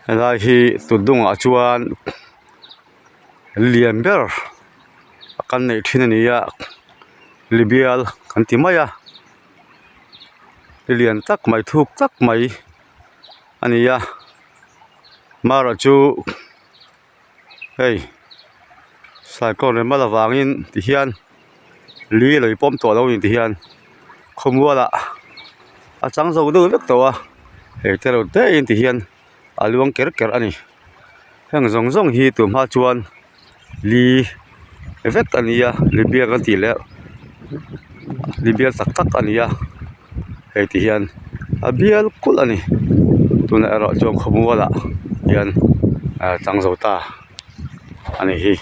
Helai hi tut dungah chuan lian ber a kan neih thin a ni a li bial kan ti mai a li lian tak mai thuk tak mai a ni a marawh chu hei cyclone rem mal avangin tihian li a lo pawm tawh lo a ni tihian khawmualah a chang zo deuh vek tawh a hei te reuh te in tihian a luang ker ker a ni heng zawng zawng hi tun hma chuan li vek a ni a li biak an tih leh li bial tak tak a ni a hei ti hian a bial kulh a ni tunah erawh chuan khawmualah hian a chang zo ta a ni hi.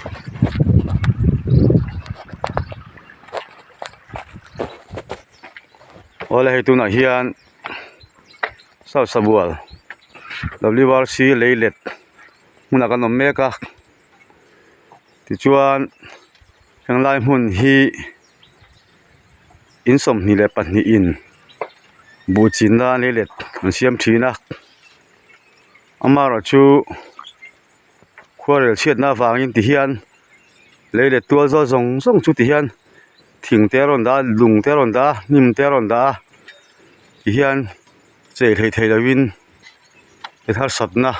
Awle hei tunah hian Salsa bual W R C leilet hmunah kan awm mek a tichuan henglai hmun hi in 22 in buh chin nan leilet an siam thin a amaherawhchu khuarel chhiatna avangin tihian leilet tual zawl zawng zawng chu tihian thing te a rawn dah a lung te a rawn dah a hnim te a rawn dah a tihian chei hlei thei lovin mi harsatna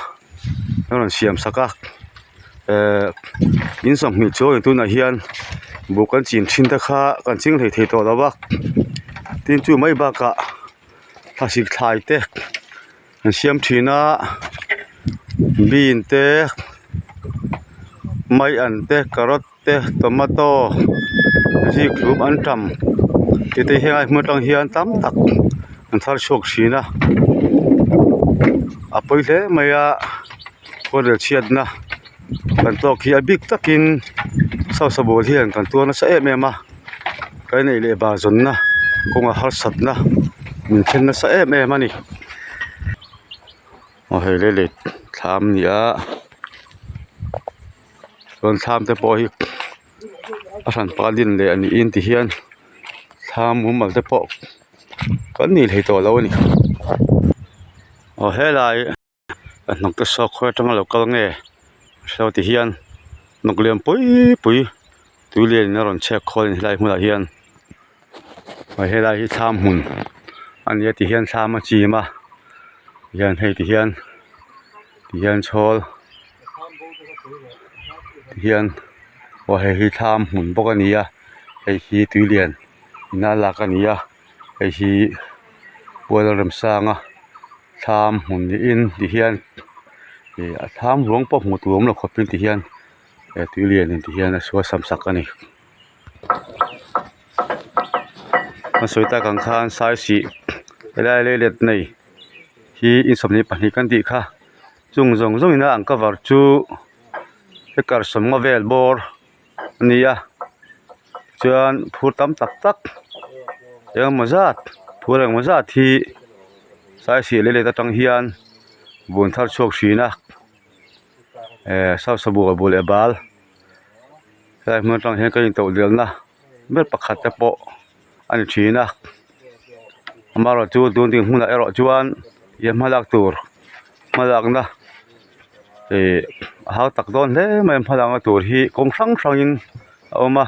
a rawn siam sak a ehh in 20 chuang in tunah hian buh kan chin thin te kha kan ching hlei thei tawh lo va tin chu mai bakah thlasik thlai te an siam thin a bean te mai an te carrot te tomato zikhlum antam tih te hi a hmun atang hian tam tak an thar chhuak thin a a pawi hle mai a khuarel chhiatna kan tawk hi a bik takin sasa ball hian kan tuar nasa em em a kan ei leh bar zawnna kawngah harsatna min thlen nasa em em a ni aw hei leilet thlam a ni a chuan thlam te pawh hi a hran pah a din leh a niin ti hian thlam mumal te pawh kan nei thei tawh lo a ni aw helai a hnawk te saw khawi atanga lo kal nge saw ti hian hnawk lian pui pui tui lian in a rawn chhek khawl a ni helai hmunah hian helai hi thlam hmun a ni a ti hian thlam a chim a hian hei ti hian ti hian chhawl ti hian aw hei hi thlam hmun bawk a ni a hei hi tui lian ina lak a ni a hei hi puala remsanga thlam hmun niin ti hian ih a thlam ruang pawh hmuh tur awm lo khawpin ti hian he tui lian in ti hian a suasam sak a ni. A sawi tak ang khan saisih helai leilet nei hi in 22 kan tih kha chung zawng zawng ina an cover chu hekar 50 vel bawr a ni a chuan phur tam tak tak engemaw zat phur engemaw zat hi saisih leilet atang hian bun thar chhuak thin a eh sasa buh leh bal. Helai hmun atang hian ka intoh delna ber pakhat te pawh a ni thin a amaherawh chu tun ding hmunah erawh chuan ih hmalak tur hmalakna ih a hau tak dawn hle mai a hmalakna tur hi kawng hrang hrangin a awm a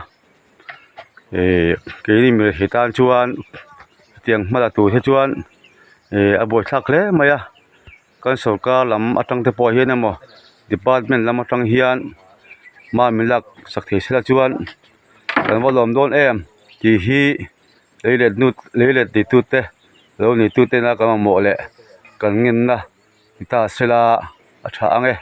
ih keini mirethei tan chuan hetiang hmala tur hi chuan ih a buaithlak hle mai a. Kan sorkar lam atang te pawh hian emaw department lam atang hian hma min lak sak thei sela chuan kan va lawm dawn em tih hi leilet nu leilet ti tu te lo nei tu tena kan mamawh leh kan ngenna ni ta sela a tha ang e.